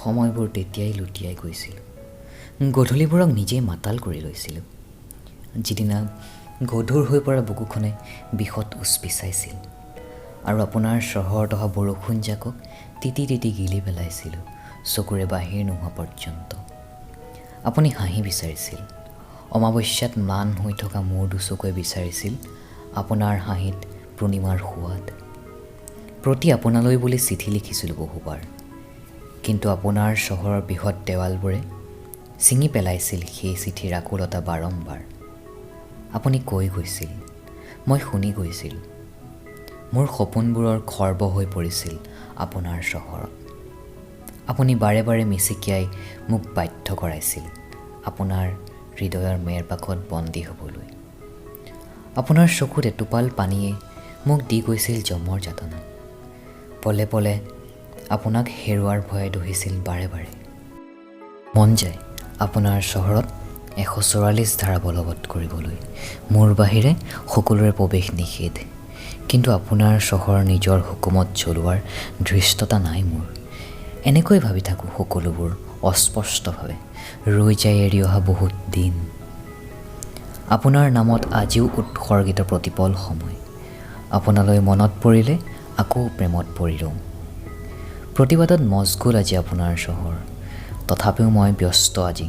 সময়বোৰ তেতিয়াই লুটিয়াই গৈছিলোঁ। গধূলিবোৰক নিজেই মাতাল কৰি লৈছিলোঁ। যিদিনা গধুৰ হৈ পৰা বুকুখনে বিষত উচপিচাইছিল আৰু আপোনাৰ চহৰত অহা বৰষুণজাকক তিতি তিতি গিলি পেলাইছিলোঁ চকুৰে বাহিৰ নোহোৱা পৰ্যন্ত। আপুনি হাঁহি বিচাৰিছিল। অমাৱস্যাত ম্লান হৈ থকা মোৰ দুচকুৱে বিচাৰিছিল আপোনাৰ হাঁহিত পূৰ্ণিমাৰ সোৱাদ। প্ৰতি আপোনালৈ বুলি চিঠি লিখিছিলোঁ বহুবাৰ, কিন্তু আপোনাৰ চহৰৰ বৃহৎ দেৱালবোৰে ছিঙি পেলাইছিল সেই চিঠিৰ আকুলতা বাৰম্বাৰ। আপুনি কৈ গৈছিল, মই শুনি গৈছিলোঁ। মোৰ সপোনবোৰৰ খৰ্ব হৈ পৰিছিল আপোনাৰ চহৰত। আপুনি বাৰে বাৰে মিচিকিয়াই মোক বাধ্য কৰাইছিল আপোনাৰ হৃদয়ৰ মেৰপাকত বন্দী হ'বলৈ। আপোনাৰ চকুত এটোপাল পানীয়ে মোক দি গৈছিল যমৰ যাতনা। পলে পলে আপোনাক হেৰুৱাৰ ভয়ে দহিছিল বাৰে বাৰে। মন যায় আপোনাৰ চহৰত 144 ধাৰা বলবৎ কৰিবলৈ, মোৰ বাহিৰে সকলোৰে প্ৰৱেশ নিষেধ। কিন্তু আপোনাৰ চহৰ নিজৰ হুকুমত চলোৱাৰ ধৃষ্টতা নাই মোৰ। এনেকৈ ভাবি থাকোঁ সকলোবোৰ অস্পষ্টভাৱে ৰৈ যায় এৰি অহা বহুত দিন। আপোনাৰ নামত আজিও উৎসৰ্গিত প্ৰতিপল সময়। আপোনালৈ মনত পৰিলে আকৌ প্ৰেমত পৰি ৰওঁ। প্ৰতিবাদত মচগুল আজি আপোনাৰ চহৰ, তথাপিও মই ব্যস্ত আজি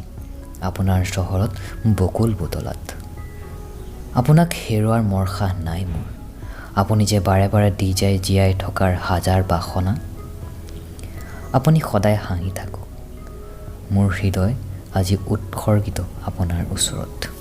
আপোনাৰ চহৰত বকুল বুটলাত। আপোনাক হেৰুৱাৰ মৰসাহ নাই মোৰ। আপুনি যে বাৰে বাৰে দি যায় জীয়াই থকাৰ হাজাৰ বাসনা। আপুনি সদায় হাঁহি থাকক। মোৰ হৃদয় আজি উৎসৰ্গিত আপোনাৰ ওচৰত।